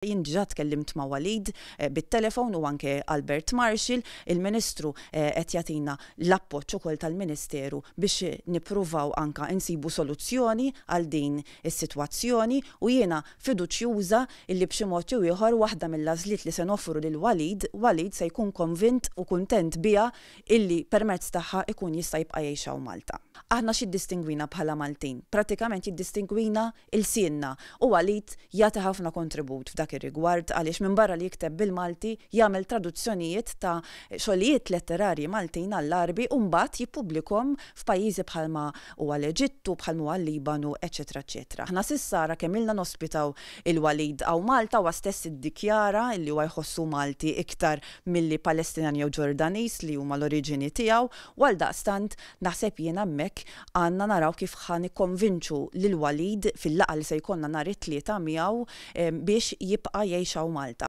Jien diġà tkellimt ma' Walid bit-telefon u anke Albert Marshall, il-Ministru qed jagħtina l-appoġġ ukoll tal-Ministeru biex nippruvaw anke nsibu soluzzjoni għal din is-sitwazzjoni u jiena fiduċjuża illi b'xi mod jew ieħor waħda mill-għażliet li se noffru lil Walid, Walid se jkun konvint u kuntent biha illi permezz tagħha ikun jista' jibqa' jgħix hawn Malta. Aħna x'jiddistingwina bħala Maltin? Pratikament jiddistingwina ilsienna u Walid jagħti ħafna kontribut f'dak ir-rigward għaliex minbarra li jikteb bil-Malti jagħmel traduzzjonijiet ta' xogħlijiet letterarji Maltin għall-Għarbi u mbagħad jippubblikhom f'pajjiżi bħalma huwa l-Eġittu, bħalma huwa l-Libanu, eċċetera eċċetera. Aħna s'issa ara kemm ilna nospitaw il-Walid hawn Malta, huwa stess iddikjara li huwa jħossu Malti iktar milli Palestinjan jew Ġordaniż li huma l-oriġini tiegħu u għaldaqstant naħseb jien hemmhekk għandna naraw kif ħa nikkonvinċu lil Walid fil-laqgħa li se jkollna nhar it-Tlieta miegħu biex jibqa' jgħix hawn Malta.